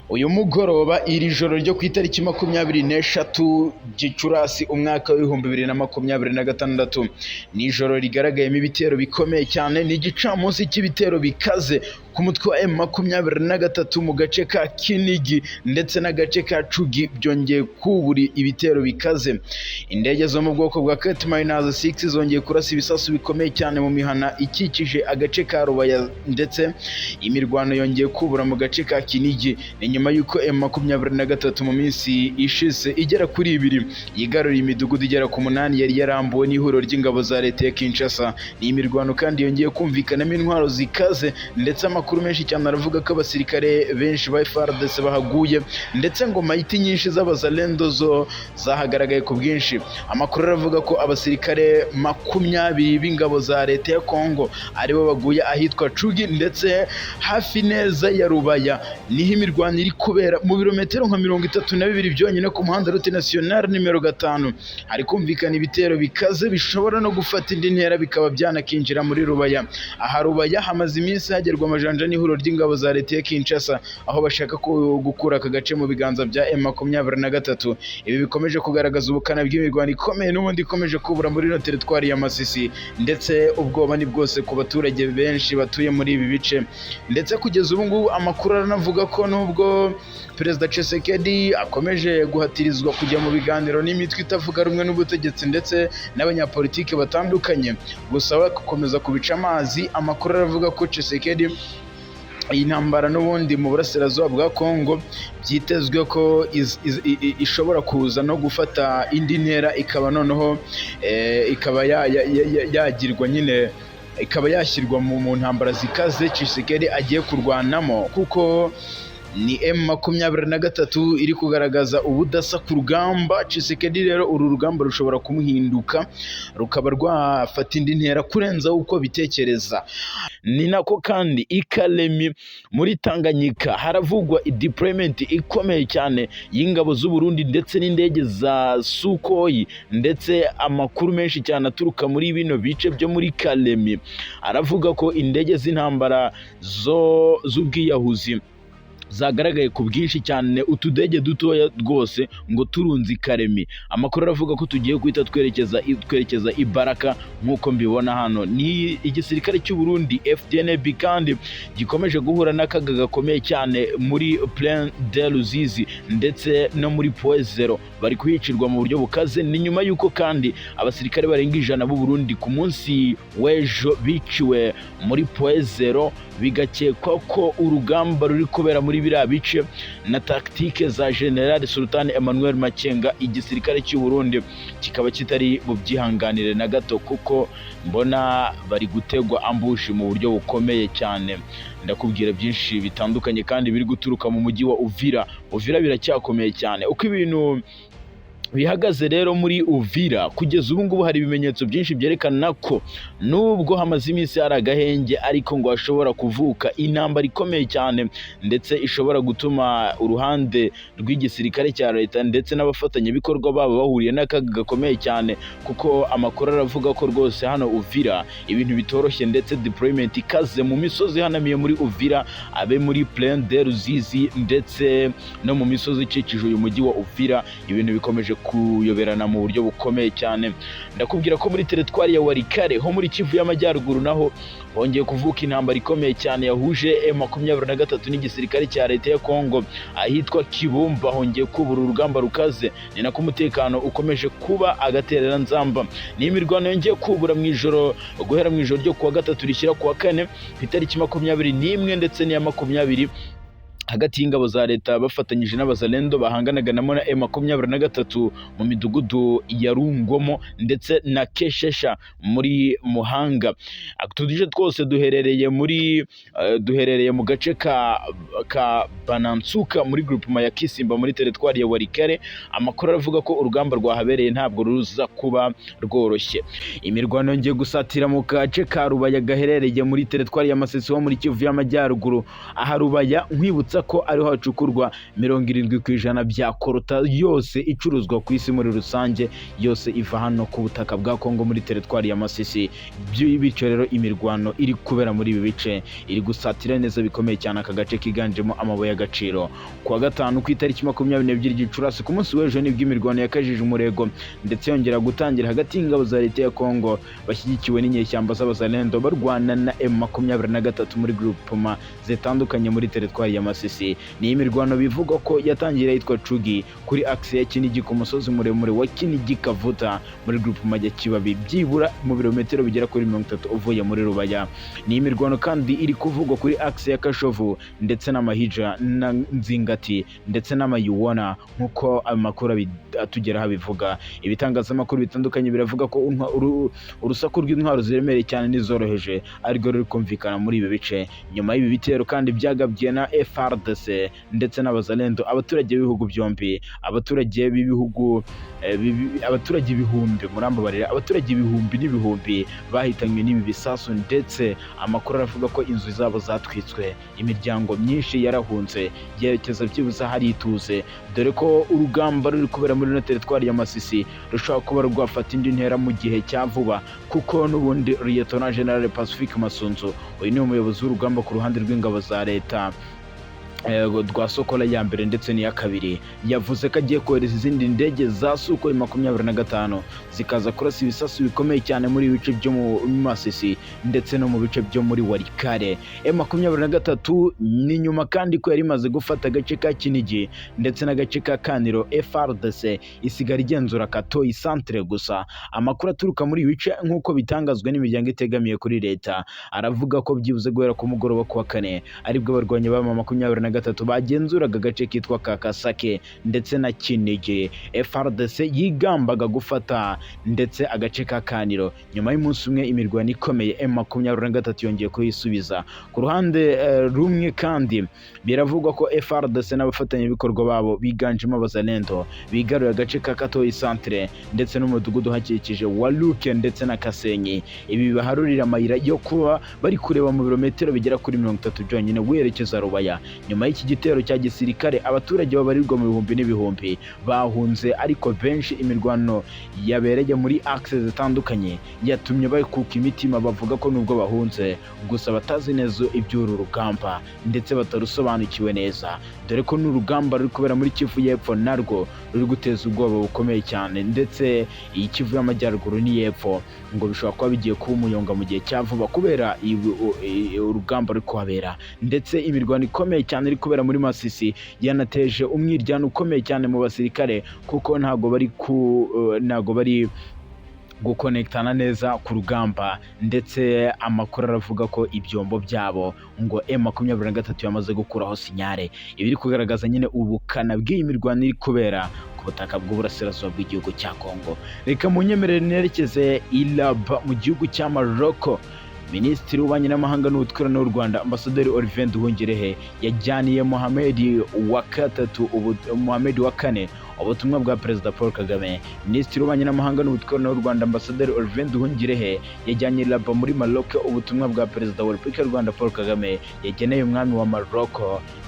Uyu mugoroba, iri joro ryo ku itariki 23 Gicurasi umwaka w'2026, ni ijoro rigaragayemo ibitero bikomeye cyane. Ni igicamunsi cy'ibitero bikaze ku mutwe wa M23 mu gace ka Kinigi ndetse n'agace ka Cugi. Byongeye kubura ibitero bikaze. Indege zo mu bwoko bwa Cat Minus 6 zongeye kurasa ibisasu bikomeye cyane mu mihana ikikije agace ka Rubaya, ndetse imirwano yongeye kubura mu gace ka Kinigi. Ni nyuma y'uko M23 mu minsi ishize igera kuri 2 yigaruriye imidugudu igera ku 8 yari yarambuwe n'ihuriro ry'ingabo za leta ya Kinshasa. Ni imirwano kandi yongeye kumvikanamo intwaro zikaze, ndetse amakuru menshi cyane aravuga ko abasirikare benshi ba FARDC bahaguye, ndetse ngo mayiti nyinshi z'abazalendo zo zahagaragaye ku bwinshi. Amakuru aravuga ko abasirikare 20 b'ingabo za leta ya Kongo aribo baguye ahitwa Cugi, ndetse hafi neza ya Rubaya niho imirwano iri kubera, mu birometero nka 32 byonyine ku muhanda route nationale nimero 5. Hari kumvikana ibitero bikaze bishobora no gufata indi ntera, bikaba byanakinjira muri Rubaya. Aha Rubaya hamaze iminsi hagerwa amajanja n'ihuriro ry'ingabo za leta ya Kinshasa, aho bashaka gukura aka gace mu biganza bya M23. Ibi bikomeje kugaragaza ubukana bw'imirwano ikomeye n'ubundi ikomeje kubura muri ino teritwari ya Masisi, ndetse ubwoba ni bwose ku baturage benshi batuye muri ibi bice. Ndetse kugeza ubu ngubu amakuru aranavuga ko nubwo Perezida Tshisekedi akomeje guhatirizwa kujya mu biganiro n'imitwe itavuga rumwe n'ubutegetsi ndetse n'abanyapolitiki batandukanye, gusa we gukomeza kubica amazi. Amakuru aravuga ko Tshisekedi iyi ntambara n'ubundi mu burasirazuba bwa Kongo byitezwe ko ishobora kuza no gufata indi ntera, ikaba noneho ikaba yagirwa nyine, ikaba yashyirwa mu ntambara zikaze Tshisekedi agiye kurwanamo, kuko ni M23 iri kugaragaza ubudasa ku rugamba. Tshisekedi rero uru rugamba rushobora kumuhinduka, rukaba rwafata indi ntera kurenza uko bitekereza. Ni nako kandi i Kalemi muri Tanganyika haravugwa deployment ikomeye cyane y'ingabo z'u Burundi ndetse n'indege za Sukhoi. Ndetse amakuru menshi cyane aturuka muri bino bice byo muri Kalemi aravuga ko indege z'intambara zo z'ubwiyahuzi zagaragaye ku bwinshi cyane, utudege dutoya rwose ngo turunze i Karemi. Amakuru aravuga ko tugiye guhita twerekeza i Baraka nk'uko mbibona hano. Ni igisirikare cy'u Burundi FDNB kandi gikomeje guhura n'akaga gakomeye cyane muri Plaine de Ruzizi ndetse no muri Point Zero, bari kuhicirwa mu buryo bukaze. Ni nyuma y'uko kandi abasirikare barenga 100 b'u Burundi ku munsi w'ejo biciwe muri Point Zero, bigakekwa ko urugamba ruri kubera muri biriya bice na tactique za General Sultan Emmanuel Makenga, igisirikare cy'u Burundi kikaba kitari bubyihanganire na gato, kuko mbona bari gutegwa ambush mu buryo bukomeye cyane. Ndakubwira byinshi bitandukanye kandi biri guturuka mu mujyi wa Uvira. Uvira biracyakomeye cyane. Uko ibintu bihagaze rero muri Uvira kugeza ubu ngubu, hari ibimenyetso byinshi byerekana ko nubwo hamaze iminsi hari agahenge, ariko ngo hashobora kuvuka intambara ikomeye cyane, ndetse ishobora gutuma uruhande rw'igisirikare cya leta ndetse n'abafatanyabikorwa babo bahuriye n'akaga gakomeye cyane, kuko amakuru aravuga ko rwose hano Uvira ibintu bitoroshye, ndetse deployment ikaze mu misozi ihanamiye muri Uvira, abe muri Plaine de Ruzizi ndetse no mu misozi ikikije uyu mujyi wa Uvira, ibintu bikomeje kuyoberana mu buryo bukomeye cyane. Ndakubwira ko muri teritwari ya Walikale ho muri Kivu y'Amajyaruguru naho hongeye kuvuka intambara ikomeye cyane yahuje M23 n'igisirikare cya leta ya Kongo. Ahitwa Kibumba hongeye kubura urugamba rukaze, ni nako umutekano ukomeje kuba agatereranzamba. Ni imirwano yongeye kubura mu ijoro, guhera mu ijoro ryo kuwa gatatu rishyira kuwa kane ku itariki 21 ndetse n'iya 20, hagati y'ingabo za leta bafatanyije n'abazalendo bahanganaga namo na M23 mu midugudu ya Rungomo ndetse na Keshesha muri Muhanga. Utu duce twose duherereye mu gace ka Banansuka muri groupement ya Kisimba muri teritwari ya Walikale. Amakuru aravuga ko urugamba rwahabereye ntabwo ruza kuba rworoshye. Imirwano yongeye gusatira mu gace ka Rubaya gaherereye muri teritwari ya Masisi ho muri Kivu y'Amajyaruguru. Aha Rubaya nkwibutsa ko ariho hacukurwa 70% bya coltan yose icuruzwa ku isi muri rusange, yose iva hano ku butaka bwa Kongo muri teritwari ya Masisi. Bityo rero imirwano iri kubera muri ibi bice iri gusatira neza bikomeye cyane aka gace kiganjemo amabuye. y'agaciro. Kuwa gatanu ku itariki 22 Gicurasi, ku munsi w'ejo, nibwo imirwano yakajije umurego ndetse yongera gutangira hagati y'ingabo za leta ya Kongo bashyigikiwe n'inyeshyamba z'Abazalendo barwana na M23 muri groupement zitandukanye muri teritwari ya Masisi. Ni imirwano bivugwa ko yatangiye yitwa Cugi kuri axe ya Kinigi, ku musozi muremure wa Kinigi Kavuta, muri groupement ya Kibabi, byibura mu birometero bigera kuri 30 uvuye muri Rubaya. Ni imirwano kandi iri kuvugwa kuri axe ya Kashovu ndetse n'Amahija na Nzingati ndetse n'Amayuwana, nk'uko amakuru atugeraho abivuga. Ibitangazamakuru bitandukanye biravuga ko urusaku rw'intwaro ziremereye cyane n'izoroheje arirwo ruri kumvikana muri ibi bice. Nyuma y'ibi bitero kandi byagabwe na FARDC ndetse n'Abazalendo, abaturage b'ibihugu byombi, abaturage b'ibihugu abaturage ibihumbi, murambabarira, abaturage ibihumbi n'ibihumbi bahitanywe n'ibi bisasu, ndetse amakuru aravuga ko inzu zabo zatwitswe, imiryango myinshi yarahunze yerekeza byibuze hari ituze, dore ko urugamba ruri kubera muri ino teritwari ya Masisi rushobora kuba rwafata indi ntera mu gihe cya vuba, kuko n'ubundi Lieutenant General Pacifique Masunzu, uyu ni umuyobozi w'urugamba ku ruhande rw'ingabo za leta rwa Sokola ya mbere ndetse n'iya kabiri, yavuze ko agiye kohereza izindi ndege za Sukhoi 25 zikaza kurasa ibisasu bikomeye cyane muri ibi bice byo mu Masisi ndetse no mu bice byo muri Walikale. M23 ni nyuma kandi ko yari imaze gufata agace ka Kinigi ndetse n'agace ka Kaniro, FARDC isigara igenzura Katoyi centre gusa. Amakuru aturuka muri ibi bice, nk'uko bitangazwa n'imiryango itegamiye kuri leta, aravuga ko byibuze guhera ku mugoroba kuwa kane aribwo abarwanyi ba M23 bagenzuraga agace kitwa Kakasake ndetse na Kinigi. FARDC yigambaga gufata ndetse agace ka Kaniro. Nyuma y'umunsi umwe imirwano ikomeye, M23 yongeye kuyisubiza. Ku ruhande rumwe kandi biravugwa ko FARDC n'abafatanyabikorwa babo biganjemo Abazalendo bigaruye agace ka Katoyi centre ndetse n'umudugudu uhakikije wa Luke ndetse na Kasenyi. Ibi bibaharurira amayira yo kuba bari kureba mu birometero bigera kuri 30 byonyine werekeza Rubaya. Nyuma y'iki gitero cya gisirikare, abaturage babarirwa mu bihumbi n'ibihumbi bahunze, ariko benshi imirwano yabereye muri axe zitandukanye yatumye bakuka imitima, bavuga ko nubwo bahunze gusa batazi neza iby'uru rugamba ndetse batarusobanukiwe neza, dore ko n'urugamba ruri kubera muri Kivu y'Epfo narwo ruri guteza ubwoba bukomeye cyane, ndetse iyi Kivu y'Amajyaruguru n'iy'Epfo ngo bishobora kuba bigiye kuba umuyonga mu gihe cya vuba kubera urugamba ruri kuhabera. Ndetse imirwano ikomeye cyane iri kubera muri Masisi yanateje umwiryane ukomeye cyane mu basirikare, kuko ntago bari gukonekitana neza ku rugamba, ndetse amakuru aravuga ko ibyombo byabo ngo M23 yamaze gukuraho signal. Ibi biri kugaragaza nyine ubukana bw'iyi mirwano iri kubera ku butaka bw'uburasirazuba bw'igihugu cya Kongo. Reka munyemerere nerekeze i Rabat mu gihugu cya Morocco. Minisitiri w'Ububanyi n'Amahanga n'Ubutwererane w'u Rwanda, Ambasaderi Olivier Nduhungirehe, yajyaniye Mohamed wa gatatu ubu, Mohamed wa kane ubutumwa bwa Perezida Paul Kagame. Minisitiri w'Ububanyi n'Amahanga n'Ubutwererane w'u Rwanda, Ambasaderi Olivier Nduhungirehe, yajyanye i Rabat muri Maroc ubutumwa bwa Perezida wa Repubulika y'u Rwanda Paul Kagame yageneye umwami wa Maroc.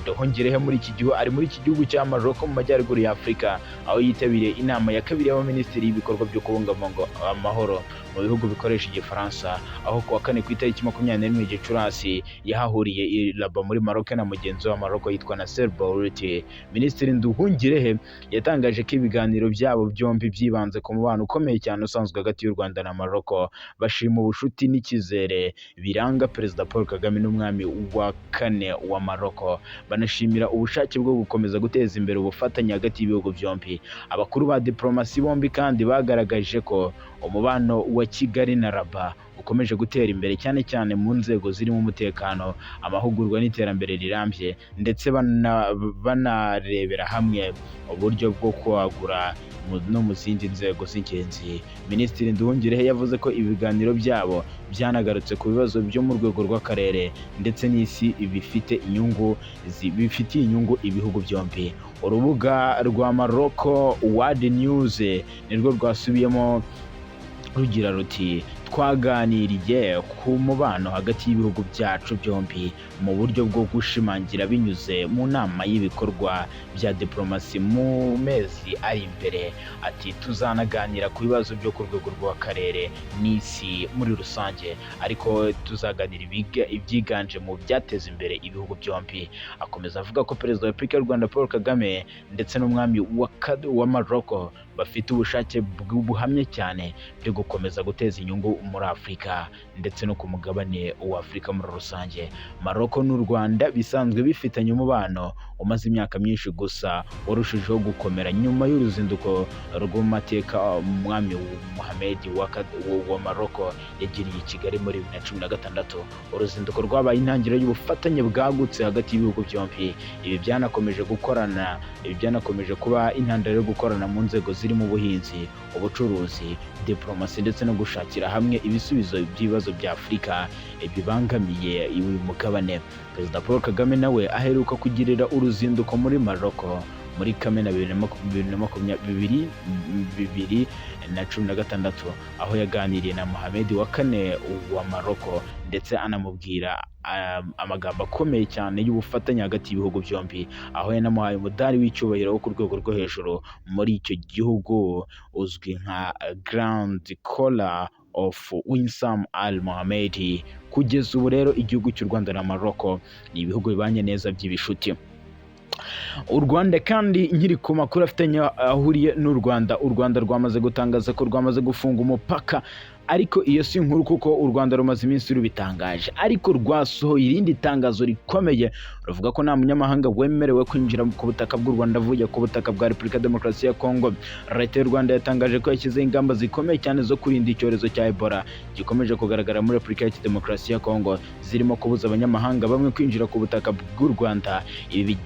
Nduhungirehe muri iki gihugu ari muri iki gihugu cya Maroc mu majyaruguru ya Afurika, aho yitabiriye inama ya kabiri y'abaminisitiri y'ibikorwa byo kubungabunga amahoro mu bihugu bikoresha Igifaransa, aho kuwa kane ku itariki 21 Gicurasi yahahuriye i Rabat muri Maroc na mugenzi wa Maroc yitwa Nasser Bourita. Minisitiri Nduhungirehe yatangaje ko ibiganiro byabo byombi byibanze ku mubano ukomeye cyane usanzwe hagati y'u Rwanda na Maroc, bashima ubushuti n'icyizere biranga Perezida Paul Kagame n'umwami wa kane wa Maroc, banashimira ubushake bwo gukomeza guteza imbere ubufatanye hagati y'ibihugu byombi. Abakuru ba diplomasi bombi kandi bagaragaje ko umubano wa Kigali na Rabat ukomeje gutera imbere, cyane cyane mu nzego zirimo umutekano, amahugurwa n'iterambere rirambye, ndetse banarebera hamwe uburyo bwo kwagura no mu zindi nzego z'ingenzi. Minisitiri Nduhungirehe yavuze ko ibiganiro byabo byanagarutse ku bibazo byo mu rwego rw'akarere ndetse n'isi bifitiye inyungu ibihugu byombi. Urubuga rwa Morocco World News nirwo rwasubiyemo rugira ruti: Twaganiriye ku mubano hagati y'ibihugu byacu byombi mu buryo bwo gushimangira binyuze mu nama y'ibikorwa bya diplomasi mu mezi ari imbere. Ati: "Tuzanaganira ku bibazo byo ku rwego rw'akarere n'isi muri rusange, ariko tuzaganira ibyiganje mu byateza imbere ibihugu byombi." Akomeza avuga ko Perezida wa Repubulika y'u Rwanda Paul Kagame ndetse n'umwami wa Morocco bafite ubushake buhamye cyane byo gukomeza guteza inyungu muri Afurika ndetse no ku mugabane wa Afurika muri rusange. Morocco n'u Rwanda bisanzwe bifitanye umubano umaze imyaka myinshi, gusa warushijeho gukomera nyuma y'uruzinduko rw'amateka umwami Mohammed wa Morocco yagiriye i Kigali muri 2016. Uruzinduko rwabaye intangiriro y'ubufatanye bwagutse hagati y'ibihugu byombi. Ibi byanakomeje kuba intandaro yo gukorana mu nzego zirimo ubuhinzi, ubucuruzi, diplomasi ndetse no gushakira hamwe ibisubizo by'ibibazo bya Afurika bibangamiye uyu mugabane. Perezida Paul Kagame nawe aheruka kugirira uruzinduko muri Morocco muri Kamena 2016, aho yaganiriye na Mohammed wa kane wa Morocco ndetse anamubwira amagambo akomeye cyane y'ubufatanye hagati y'ibihugu byombi, aho yanamuhaye umudari w'icyubahiro wo ku rwego rwo hejuru muri icyo gihugu uzwi nka Grand Collar of Winsam Al Mohamed. Kugeza ubu rero, igihugu cy'u Rwanda na Morocco ni ibihugu bibanye neza by'ibishuti. U Rwanda kandi, nkiri ku makuru afitanye ahuriye n'u Rwanda, u Rwanda rwamaze gutangaza ko rwamaze gufunga umupaka, ariko iyo si inkuru kuko u Rwanda rumaze iminsi rubitangaje, ariko rwasohoye irindi tangazo rikomeye ruvuga ko nta munyamahanga wemerewe kwinjira ku butaka bw'u Rwanda avuye ku butaka bwa Repubulika Demokarasi ya Kongo. Leta y'u Rwanda yatangaje ko yashyizeho ingamba zikomeye cyane zo kurinda icyorezo cya Ebola gikomeje kugaragara muri Repubulika ya Demokarasi ya Kongo, zirimo kubuza abanyamahanga bamwe kwinjira ku butaka bw'u Rwanda. Ibi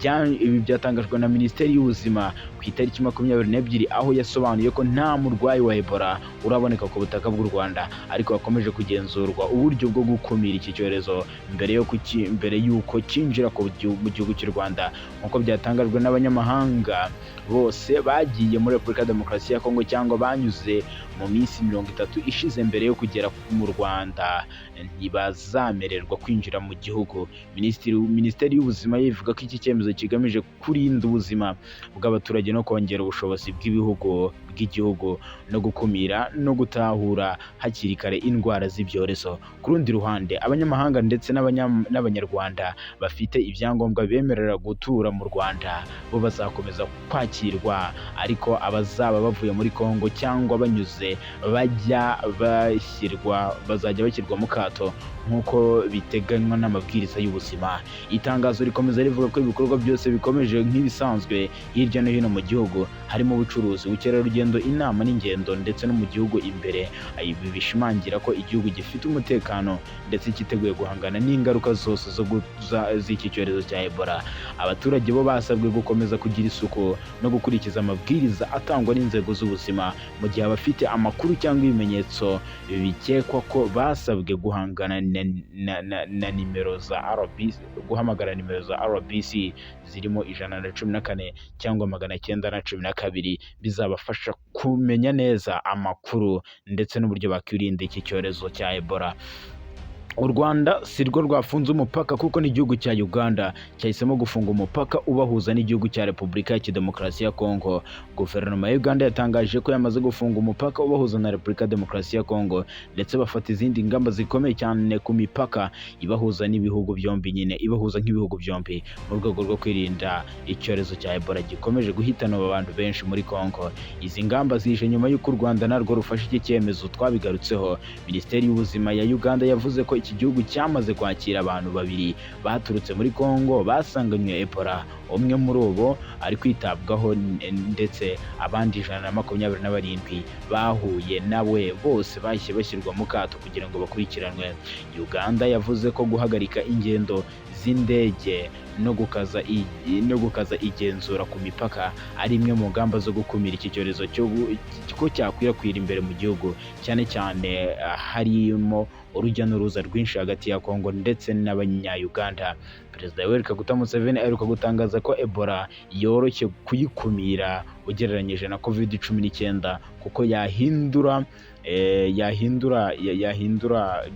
byatangajwe na Minisiteri y'Ubuzima ku itariki 22, aho yasobanuye ko nta murwayi wa Ebola uraboneka ku butaka bw'u Rwanda, ariko hakomeje kugenzurwa uburyo bwo gukumira iki cyorezo mbere y'uko cyinjira mu gihugu cy'u Rwanda. Nk'uko byatangajwe n'abanyamahanga bose bagiye muri Repubulika ya Demokarasi ya Kongo cyangwa banyuze mu minsi 30 ishize mbere yo kugera mu Rwanda ntibazamererwa kwinjira mu gihugu. Minisiteri y'Ubuzima yo ivuga ko iki cyemezo kigamije kurinda ubuzima bw'abaturage no kongera ubushobozi bw'igihugu no gukumira no gutahura hakiri kare indwara z'ibyorezo. Ku rundi ruhande, abanyamahanga ndetse n'Abanyarwanda bafite ibyangombwa bemerera gutura mu Rwanda bo bazakomeza kwakirwa, ariko abazaba bavuye muri Kongo cyangwa banyuze bajya bashyirwa bazajya bashyirwa mu kato nk'uko biteganywa n'amabwiriza y'ubuzima. Itangazo rikomeza rivuga ko ibikorwa byose bikomeje nk'ibisanzwe hirya no hino mu gihugu, harimo ubucuruzi, ubukerarugendo, inama n'ingendo ndetse no mu gihugu imbere. Ibi bishimangira ko igihugu gifite umutekano ndetse cyiteguye guhangana n'ingaruka zose z'iki cyorezo cya Ebola. Abaturage bo basabwe gukomeza kugira isuku no gukurikiza amabwiriza atangwa n'inzego z'ubuzima, mu gihe abafite amakuru cyangwa ibimenyetso bikekwa ko basabwe guhangana na nimero za RBC, guhamagara nimero za RBC zirimo 114 cyangwa 912, bizabafasha kumenya neza amakuru ndetse n'uburyo bakwirinda iki cyorezo cya Ebola. U Rwanda si rwo rwafunze umupaka, kuko n'igihugu cya Uganda cyahisemo gufunga umupaka ubahuza n'igihugu cya Repubulika ya Demokarasi ya Kongo. Guverinoma ya Uganda yatangaje ko yamaze gufunga umupaka ubahuza na Repubulika ya Demokarasi ya Kongo, ndetse bafata izindi ngamba zikomeye cyane ku mipaka ibahuza n'ibihugu byombi nyine, ibahuza nk'ibihugu byombi, mu rwego rwo kwirinda icyorezo cya Ebola gikomeje guhitana abantu benshi muri Kongo. Izi ngamba zije nyuma y'uko u Rwanda narwo rufashe iki cyemezo, twabigarutseho. Minisiteri y'Ubuzima ya Uganda yavuze ko iki gihugu cyamaze kwakira abantu babiri baturutse muri Kongo basanganywe Ebola. Umwe muri bo ari kwitabwaho, ndetse abandi 127 bahuye nawe bose bahise bashyirwa mu kato kugira ngo bakurikiranwe. Uganda yavuze ko guhagarika ingendo z'indege no gukaza igenzura ku mipaka ari imwe mu ngamba zo gukumira iki cyorezo ko cyakwirakwira imbere mu gihugu, cyane cyane harimo urujya n'uruza rwinshi hagati ya Kongo ndetse n'Abanya-Uganda. Perezida Yoweri Kaguta Museveni aheruka gutangaza ko Ebola yoroshye kuyikumira ugereranyije na COVID-19, kuko yahindura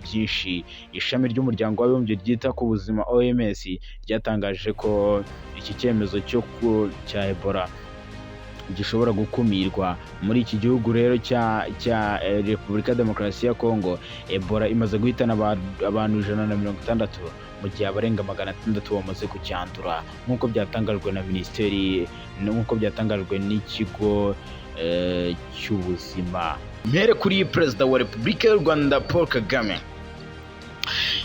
byinshi. Ishami ry'Umuryango w'Abibumbye ryita ku buzima, OMS, ryatangaje ko iki cyemezo cya Ebola gishobora gukumirwa muri iki gihugu rero cya Repubulika ya Demokarasi ya Kongo. Ebola imaze guhitana abantu 160, mu gihe abarenga 600 bamaze kucyandura, nk'uko byatangajwe na minisiteri, nk'uko byatangajwe n'ikigo cy'ubuzima. Mpere kuri Perezida wa Repubulika y'u Rwanda Paul Kagame.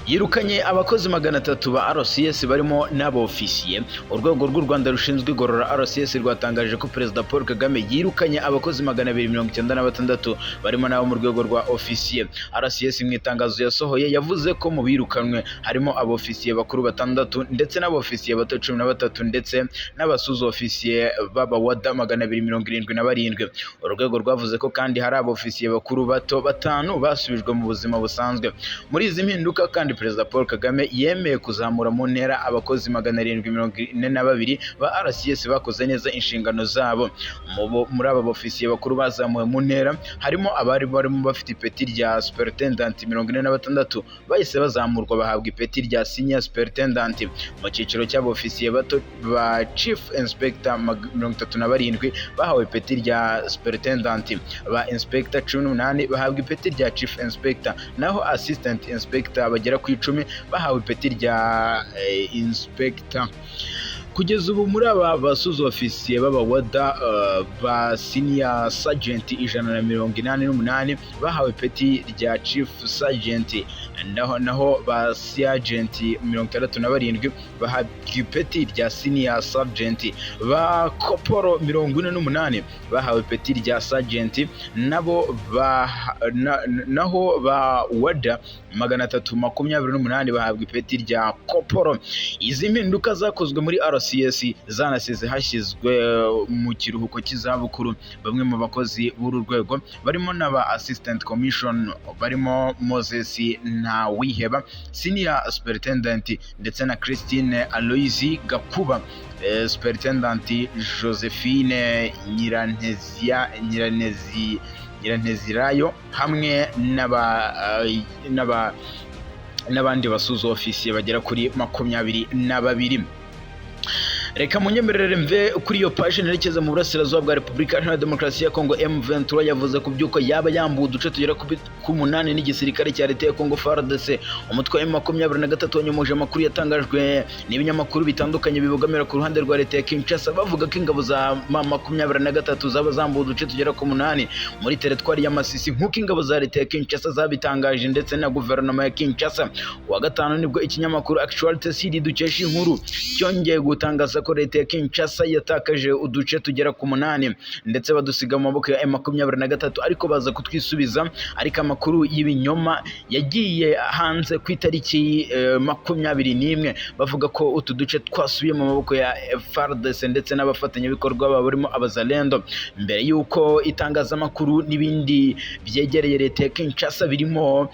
Yirukanye abakozi 300 ba RCS, barimo n'abofisiye. Urwego rw'u Rwanda rushinzwe igorora, RCS, rwatangaje ko Perezida Paul Kagame yirukanye abakozi 296, barimo n'abo mu rwego rwa ofisiye. RCS mu itangazo yasohoye yavuze ko mu birukanwe harimo abofisiye bakuru batandatu, ndetse n'abofisiye bato 13, ndetse n'abasuzu-ofisiye b'abawada 277. Urwego rwavuze ko kandi hari abofisiye bakuru bato batanu basubijwe mu buzima busanzwe. Muri izi mpinduka kandi, Perezida Paul Kagame yemeye kuzamura mu ntera abakozi 742 ba RCS bakoze neza inshingano zabo. Muri aba bofisiye bakuru bazamuwe mu ntera harimo abari barimo bafite ipeti rya superintendent 46, bahise bazamurwa bahabwa ipeti rya senior superintendent. Mu cyiciro cy'abofisiye bato ba chief inspector, 37 bahawe ipeti rya superintendent, ba inspector 18 bahabwa ipeti rya chief inspector, naho assistant inspector bagera ku 10 bahawe ipeti rya inspector. Kugeza ubu muri aba basuzu ofisiye b'abawada ba senior sergeant, 188 bahawe ipeti rya chief sergeant, naho ba sergeant 67 bahabwa ipeti rya senior sergeant, ba koporo 48 bahawe ipeti rya sergeant nabo ba naho ba wada 328 bahabwa ipeti rya koporo. Izi mpinduka zakozwe muri RCS zanasize hashyizwe mu kiruhuko cy'izabukuru bamwe mu bakozi b'uru rwego, barimo n'aba assistant commission, barimo Moses Ntawiheba, senior superintendent, ndetse na Christine Aloisi Gakuba, superintendent, Josephine Nyirantezia Nyiranezi Nyirantezirayo, hamwe n'abandi basuzu ofisiye bagera kuri 22. Reka munyemerere mve kuri iyo paji nerekeza mu burasirazuba bwa Repubulika Iharanira Demokarasi ya Kongo. M23 yavuze ku by'uko yaba yambuwe uduce tugera ku munani n'igisirikare cya leta ya Kongo, FARDC. Umutwe wa M23 wanyomoje amakuru yatangajwe n'ibinyamakuru bitandukanye bibogamira ku ruhande rwa leta ya Kinshasa, bavuga ko ingabo za M23 zaba zambuwe uduce tugera ku munani muri teritwari ya Masisi, nk'uko ingabo za leta ya Kinshasa zabitangaje ndetse na guverinoma ya Kinshasa. Kuwa gatanu nibwo ikinyamakuru Actualité Sud dukesha inkuru cyongeye gutangaza ko leta ya Kinshasa yatakaje uduce tugera ku munani, ndetse badusiga mu maboko ya M23, ariko baza kutwisubiza. Ariko amakuru y'ibinyoma yagiye hanze ku itariki 21, bavuga ko utu duce twasubiye mu maboko ya FARDC ndetse n'abafatanyabikorwa babo barimo Abazalendo, mbere y'uko itangazamakuru n'ibindi byegereye leta ya Kinshasa, birimo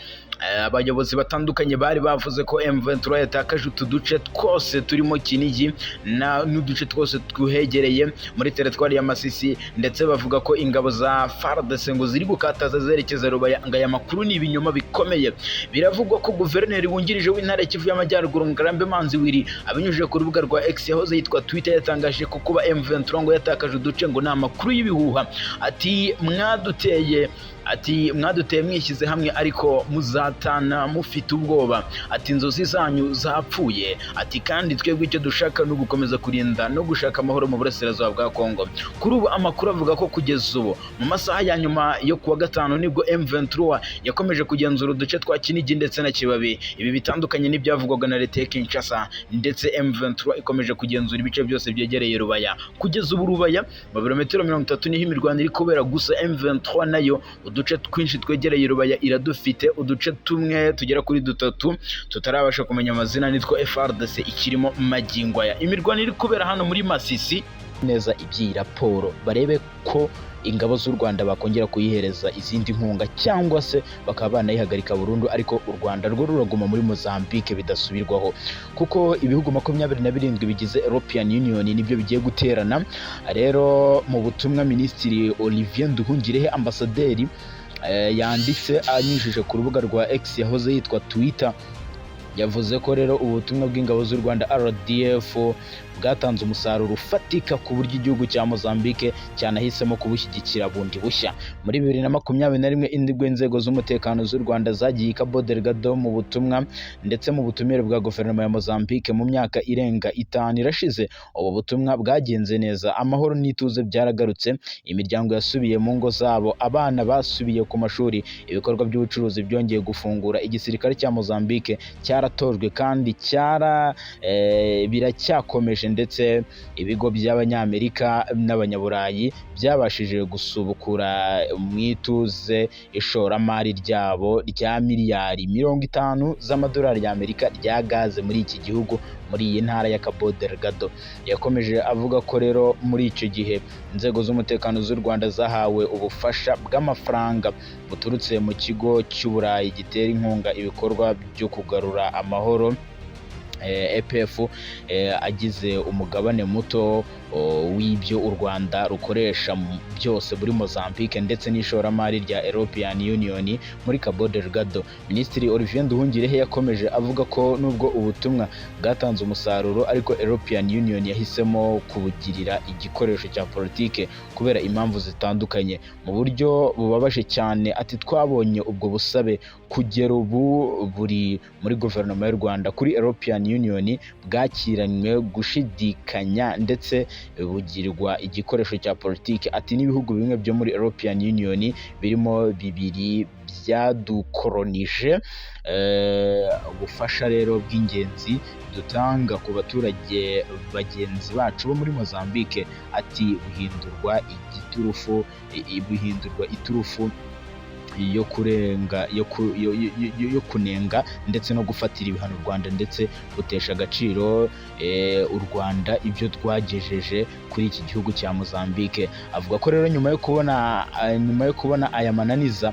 abayobozi batandukanye, bari bavuze ko M23 yatakaje utu duce twose turimo Kinigi n'uduce twose twuhegereye muri teritwari ya Masisi, ndetse bavuga ko ingabo za FARDC ngo ziri gukataza zerekeza Rubaya. Ngo aya makuru ni ibinyoma bikomeye. Biravugwa ko guverineri wungirije w'intara ya Kivu y'Amajyaruguru, Ngarambe Manzi Willy, abinyujije ku rubuga rwa X yahoze yitwa Twitter, yatangaje ko kuba M23 ngo yatakaje uduce ngo ni amakuru y'ibihuha. Ati: "Mwaduteye mwishyize hamwe, ariko muzatana mufite ubwoba." Ati: "Inzozi zanyu zapfuye." Ati: "Kandi twebwe icyo dushaka ni ugukomeza kurinda no gushaka amahoro mu burasirazuba bwa Kongo." Kuri ubu amakuru avuga ko kugeza ubu mu masaha ya nyuma yo kuwa gatanu nibwo M23 yakomeje kugenzura uduce twa Kinigi ndetse na Kibabi. Ibi bitandukanye n'ibyavugwaga na leta ya Kinshasa, ndetse M23 ikomeje kugenzura ibice byose byegereye Rubaya. Kugeza ubu Rubaya mu birometero 30 niho imirwano iri kubera, gusa M23 nayo uduce twinshi twegereye Rubaya iradufite. Uduce tumwe tugera kuri dutatu tutarabasha kumenya amazina nitwo FARDC ikirimo magingo aya. Imirwano iri kubera hano muri Masisi. Neza iby'iyi raporo, barebe ko ingabo z'u Rwanda bakongera kuyihereza izindi nkunga cyangwa se bakaba banayihagarika burundu, ariko u Rwanda rwo ruraguma muri Mozambique bidasubirwaho, kuko ibihugu 27 bigize European Union nibyo bigiye guterana. Rero mu butumwa Minisitiri Olivier Nduhungirehe, ambasaderi, yanditse anyujije ku rubuga rwa X yahoze yitwa Twitter, yavuze ko rero ubutumwa bw'ingabo z'u Rwanda RDF bwatanze umusaruro ufatika, ku buryo igihugu cya Mozambique cyanahisemo kubushyigikira bundi bushya. Muri 2021 indibwo inzego z'umutekano z'u Rwanda zagiye i Cabo Delgado mu butumwa ndetse mu butumire bwa guverinoma ya Mozambique. Mu myaka irenga 5 irashize, ubu butumwa bwagenze neza, amahoro n'ituze byaragarutse, imiryango yasubiye mu ngo zabo, abana basubiye ku mashuri, ibikorwa by'ubucuruzi byongeye gufungura, igisirikare cya Mozambique cyaratojwe kandi cyara biracyakomeje, ndetse ibigo by'Abanyamerika n'Abanyaburayi byabashije gusubukura mu ituze ishoramari ryabo rya miliyari 50 z'amadolari y'Amerika rya gaze muri iki gihugu, muri iyi ntara ya Cabo Delgado. Yakomeje avuga ko rero muri icyo gihe inzego z'umutekano z'u Rwanda zahawe ubufasha bw'amafaranga buturutse mu kigo cy'Uburayi gitera inkunga ibikorwa byo kugarura amahoro, EPF, agize umugabane muto w'ibyo u Rwanda rukoresha byose muri Mozambique ndetse n'ishoramari rya European Union muri Cabo Delgado. Minisitiri Olivier Nduhungirehe yakomeje avuga ko nubwo ubutumwa bwatanze umusaruro, ariko European Union yahisemo kubugirira igikoresho cya politike kubera impamvu zitandukanye mu buryo bubabaje cyane. Ati: "Twabonye ubwo busabe kugera ubu buri muri guverinoma y'u Rwanda kuri European Union bwakiranywe gushidikanya ndetse bugirwa igikoresho cya politiki." Ati: "N'ibihugu bimwe byo muri European Union, birimo bibiri byadukoronije, ubufasha rero bw'ingenzi dutanga ku baturage bagenzi bacu bo muri Mozambique," ati, "buhindurwa igiturufu, buhindurwa iturufu yo kurenga yo kunenga ndetse no gufatira ibihano u Rwanda, ndetse butesha agaciro u Rwanda ibyo twagejeje kuri iki gihugu cya Mozambique." Avuga ko rero nyuma yo kubona aya mananiza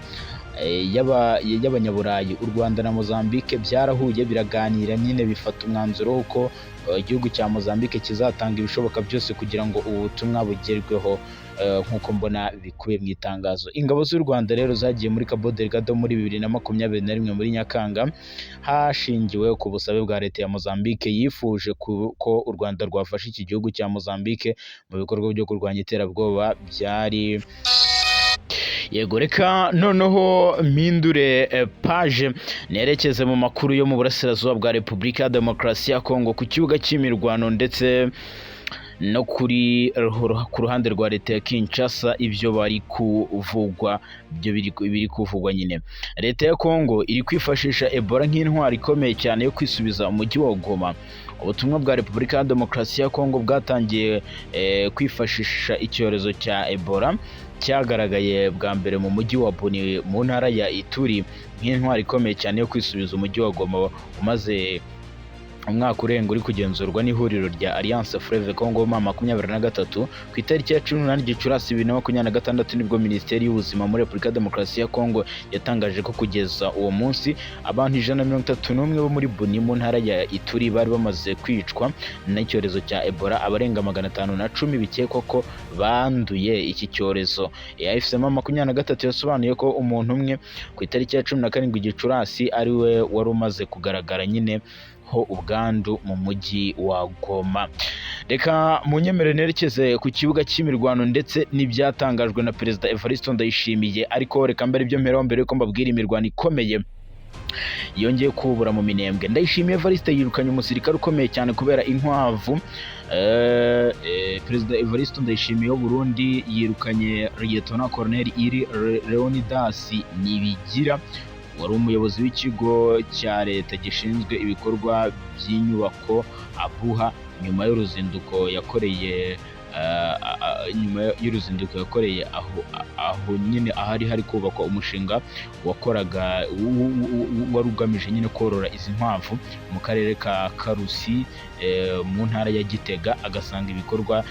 y'Abanyaburayi, u Rwanda na Mozambique byarahuye, biraganira nyine, bifata umwanzuro w'uko igihugu cya Mozambique kizatanga ibishoboka byose kugira ngo ubu butumwa bugerweho, nk'uko mbona bikubiye mu itangazo. Ingabo z'u Rwanda rero zagiye muri Cabo Delgado muri 2021 muri Nyakanga, hashingiwe ku busabe bwa leta ya Mozambique yifuje ko u Rwanda rwafasha iki gihugu cya Mozambique mu bikorwa byo kurwanya iterabwoba byari. Yego, reka noneho mpindure page, nerekeze mu makuru yo mu burasirazuba bwa Repubulika ya Demokarasi ya Kongo, ku kibuga cy'imirwano ndetse no ku ruhande rwa leta ya Kinshasa, ibyo bari kuvugwa, ibyo biri kuvugwa nyine. Leta ya Kongo iri kwifashisha Ebola nk'intwaro ikomeye cyane yo kwisubiza umujyi wa Goma. Ubutumwa bwa Repubulika ya Demokarasi ya Kongo bwatangiye kwifashisha icyorezo cya Ebola cyagaragaye bwa mbere mu mujyi wa Buni mu ntara ya Ituri nk'intwaro ikomeye cyane yo kwisubiza umujyi wa Goma umaze umwaka urenga uri kugenzurwa n'ihuriro rya Alliance Fleuve Congo M23. Ku itariki ya 18 Gicurasi 2026 nibwo Minisiteri y'Ubuzima muri Repubulika ya Demokarasi ya Congo yatangaje ko kugeza uwo munsi abantu 131 bo muri Buni mu ntara ya Ituri bari bamaze kwicwa n'icyorezo cya Ebola, abarenga 510 bikekwa ko banduye iki cyorezo. AFC M23 yasobanuye ko umuntu umwe ku itariki ya 17 Gicurasi ari we wari umaze kugaragara nyine ho ubwandu mu mujyi wa Goma. Reka munyemere nerekeze ku kibuga cy'imirwano ndetse n'ibyatangajwe na Perezida Evariste Ndayishimiye, ariko reka mbere ibyo mperaho mbere yuko mbabwira imirwano ikomeye yongeye kubura mu Minembwe. Ndayishimiye Evariste yirukanye umusirikare ukomeye cyane kubera inkwavu. Perezida Evariste Ndayishimiye w'u Burundi yirukanye Lieutenant Colonel Iri Leonidas Nibigira wari umuyobozi w'ikigo cya leta gishinzwe ibikorwa by'inyubako Abuha, nyuma y'uruzinduko yakoreye nyuma y'uruzinduko yakoreye aho nyine ahari hari kubakwa umushinga wakoraga wari ugamije nyine korora izi nkwavu mu karere ka Karusi, mu ntara ya Gitega, agasanga ibikorwa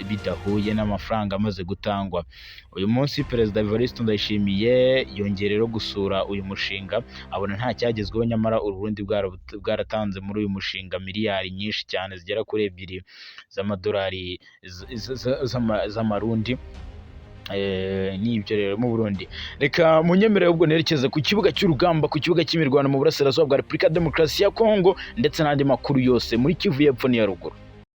bidahuye n'amafaranga amaze gutangwa. Uyu munsi Perezida Evariste Ndayishimiye yongeye rero gusura uyu mushinga, abona nta cyagezweho, nyamara Uburundi bwaratanze muri uyu mushinga miliyari nyinshi cyane zigera kuri 2 z'amadolari z'amarundi. N'ibyo rero mu Burundi. Reka munyemerere ubwo nerekeze ku kibuga cy'urugamba, ku kibuga cy'imirwano mu burasirazuba bwa Repubulika ya Demokarasi ya Kongo, ndetse n'andi makuru yose muri Kivu y'Epfo n'iya ruguru.